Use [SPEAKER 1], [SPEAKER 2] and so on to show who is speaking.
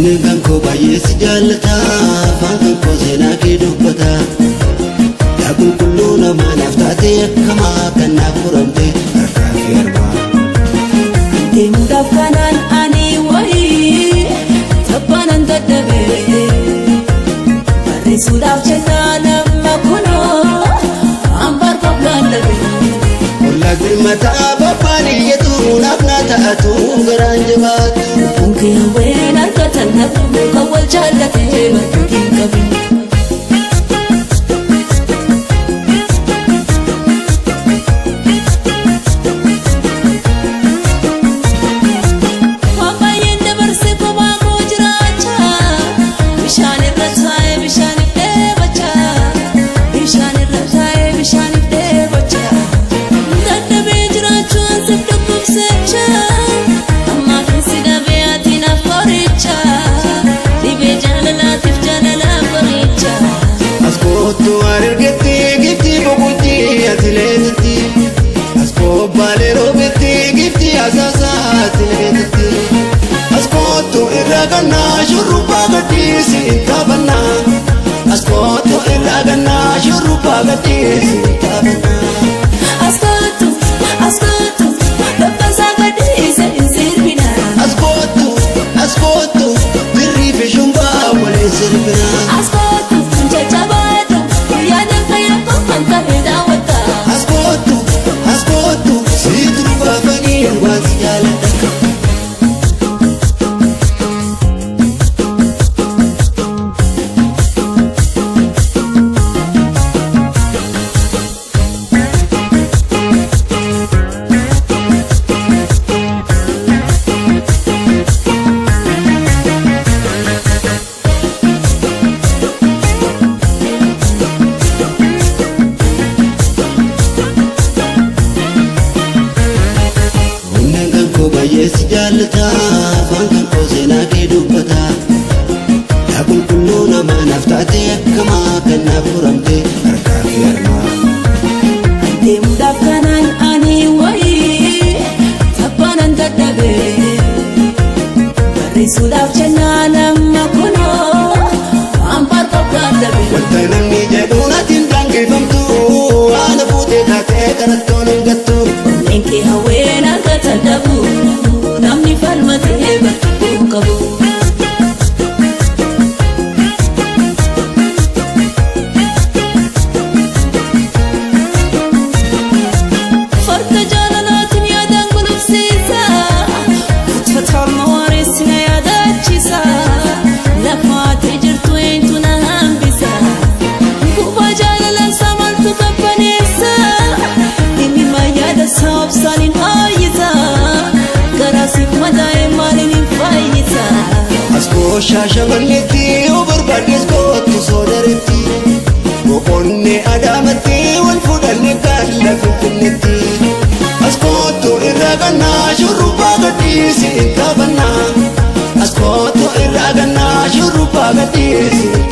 [SPEAKER 1] Onneen kan koo baay'ee si jaallata, afaan kan koo seenaa kee dubbata. Yaa qulqulluu namaa naaf taate akkamaa kan naaf furamte harkaa fi harmaa.
[SPEAKER 2] Deemuudhaaf kanaan ani wayii taphaanan dadhabee barreessuudhaaf jennaan amma kunoo hambaan qophaan dhabee.
[SPEAKER 1] Ollaa birmataa babbaan iyyatu naaf naa ta'atu garaan jabaatu.
[SPEAKER 2] Lubbuun kee hawween argatan nafu kan wal jaallatee barbaadeen qabu. Waan baay'een dabarsee kophaa koo jiraachaa, bishaan irra taa'ee bishaaniif dheebochaa, bishaan irra taa'ee bishaaniif dheebochaa, dadhabee jiraachuu ansiif dhukkubsachaa, ammaaf si dhabee ati naaf qorichaa, dhibee jaalalaatiif jaalala qorichaa.
[SPEAKER 1] As kootu Harargetti giftii boqojjii atileetitti. As koobbaalee roobetti giftii asaasaa atileetitti. As kootu irraa gannaa shurrubbaa gadhiisi hin taphannaa. As kootu irraa gannaa shurrubbaa gadhiisi hin taphannaa.
[SPEAKER 2] Askootu, askootu, dabbasaa gadhiise hin sirbina.
[SPEAKER 1] As kootu, as kootu, birrii fi shumbaa waliin sirbinaa.
[SPEAKER 2] Askootu, jajjabaadhu, yaada fayyada qofaan ta'e daawwatta.
[SPEAKER 1] As kootu, as kootu, siitu baafanii waan si jaalladha. Onneen kan koo baay'ee si jaallata, afaan kan koo seenaa kee dubbata. Yaa qulqulluu namaa naaf taate akkamaa kan naaf furamte harkaa fi harmaa.
[SPEAKER 2] Deemuudhaaf kanaan ani wayii taphaanan dadhabee barreessuudhaaf jennaan amma kunoo hambaan qophaan dhabee.
[SPEAKER 1] Wanta namni jedhu natti hin daangeffamtu, haala fuutee taatee karattoon hin gattu.
[SPEAKER 2] Onneen kee hawween argatan dhabu namni falmatee barbaaduu qabu. Farda jaalalaatiin yaadaan gulufsiisa, kuttata amma waareessi na yaadaachisa, lafaatee jirtu eenyutu na hambisa, gubaa jaalalaan samaltu qabbaneessa, dhimma yaada isaa obsaan hin hooyyisa, garaasiif madaa'e maaliin hin fayyisa.
[SPEAKER 1] As koo Shaashamanneetti yoo barbaaddes kootu Soodaretti. Boqonnee Adaamatti wal fuudhanne gaalla Finfinneetti. As kootu irraa gannaa shurrubbaa gadhiisi hin taphannaa. As kootu irraa gannaa shurrubbaa gadhiisi hin